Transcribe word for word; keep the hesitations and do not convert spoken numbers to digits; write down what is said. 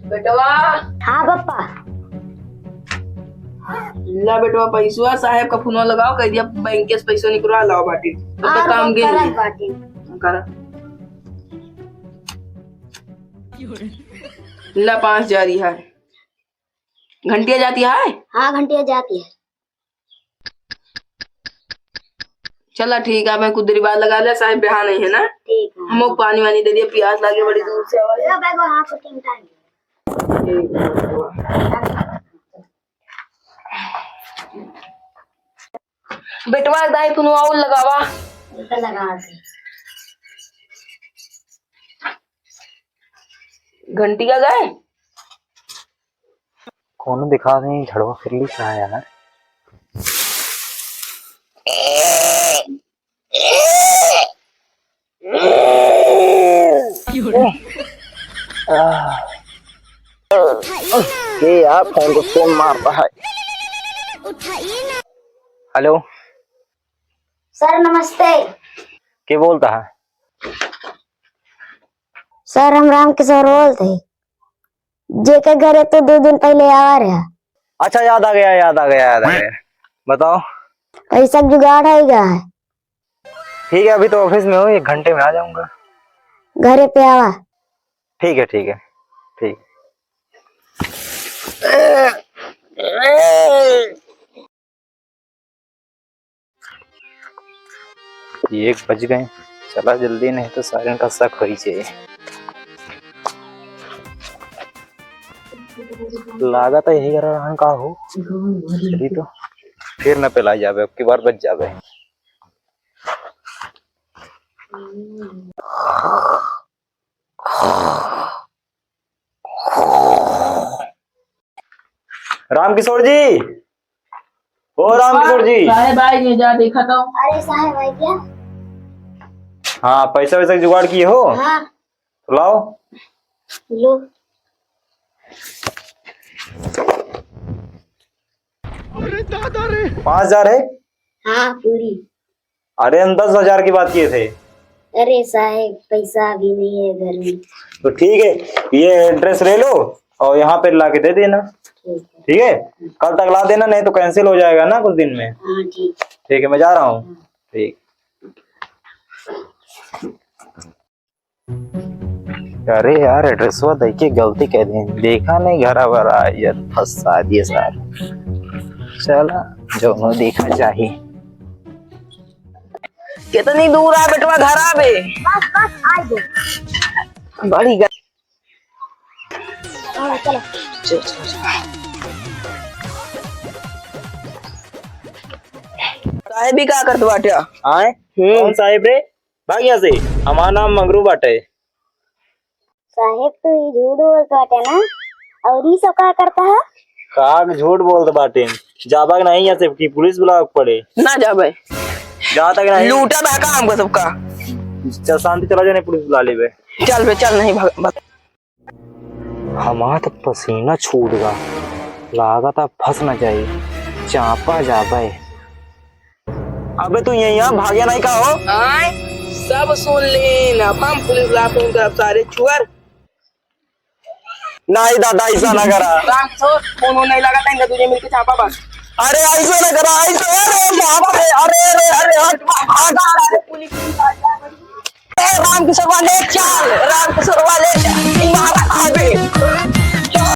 बेटवा। हाँ पप्पा। ला बेटवा, पैसवा साहेब का फोनवा लगाओ, कह दिया बैंक से पैसवा निकलवा लाओ बाटी। तब तक हाँ, काम गे करत नहीं। बाटी। करा। ला, पाँच हजार ही है। घंटिया जाती है? हाँ, घंटिया जाती है। चला ठीक है, मैं कुछ देर बाद लगा ले, साहेब बेहा नहीं है ना? ठीक है। हमको पानी वानी दे दिया, प्यास लागे बड़ी दूर से आवा है। लो बैग वहाँ पर टिमटा है। ठीक है, बेटवा। बेटवा, दाई पुनवा और लगावा। लगा दे। घंटिया गए? कौनो दिखा दे, झड़वा फिर ली कहाँ यार? आह। के यार फोन को फोन मार रहा है। हेलो। सर नमस्ते। के बोलता है? सर हम राम किशोर बोलते हैं। जेके घरे तो दो दिन पहले आवा रहा। अच्छा, याद आ गया, याद आ गया, याद आ गया। बताओ। पैसा के जुगाड़ है क्या है? ठीक है, अभी तो ऑफिस में हूँ, एक घंटे में आ जाऊंगा। घरे पे आवा। ठीक है, ठीक है, ठीक। एक बज गए, चला जल्दी, नहीं तो सारेन का शक होई जाए। लागत है यही घर रहन का हो। चली तो फिर न पेला जाबे, अब की बार बच जाबे। राम किशोर जी, ओ राम किशोर जी। साहेब आए गए, जा देखा तो। अरे साहेब आए क्या? हाँ, पैसा वैसा के जुगाड़ किए हो? हाँ। तो लाओ। लो। अरे दादा रे। पाँच हजार है? हाँ, पूरी। अरे, हम दस हजार की बात किए थे। अरे साहेब, पैसा अभी नहीं है घर में। तो ठीक है, ये एड्रेस ले लो और यहाँ पे ला के दे देना। ठीक है। ठीक है, कल तक ला देना, नहीं तो कैंसिल हो जाएगा ना कुछ दिन में। हाँ, ठीक। ठीक है, मैं जा रहा हूँ। हाँ। ठीक। अरे यार, एड्रेसवा देके गलती कर दी, देखा नहीं घरा भरा यार, फंसा दिए सार। चला, जो हो देखा चाही। कितनी दूर है बेटवा, घर आबे? बस, बस, आ गए। बड़ी ग- हाँ, चलो। चल, चल, चल। साहेब ही का करत बाटे? आए? हम्म। कौन साहेब रे? भाग यहाँ से, हमार नाम मंगरू बाटे। साहेब, तू ई झूठ बोलत बाटे ना? और ई सब का करता है? का झूठ बोलत बाटे? जाबा के नहीं यहाँ से कि पुलिस बुलावे के पड़े? ना जाबे। जा तक नहीं। लूटा बा का हमको सबका? चल, शांति चला जाने, पुलिस बुला लेबे। चल बे, चल, नहीं भाग, भाग। हमार त पसीना छूट गा, लागत अब फंस न जाई, चापा जाबे। अबे तू यहीं आ, भाग्या नहीं का हो? आय, सब सुन लेन, अब हम पुलिस ला फोन करब सारे चुअर। नहीं दादा, ऐसा ना करा। राम किशोर, फोन वोन नहीं लगा था, इनका तुझे मिलके चापा बस। अरे ऐसा ना करा, ऐसा, अरे बाप रे, अरे, अरे, अरे, हट, हट, हट, अरे पुलिस, पुलिस आ गया। ए, राम किशोर वाले, क्या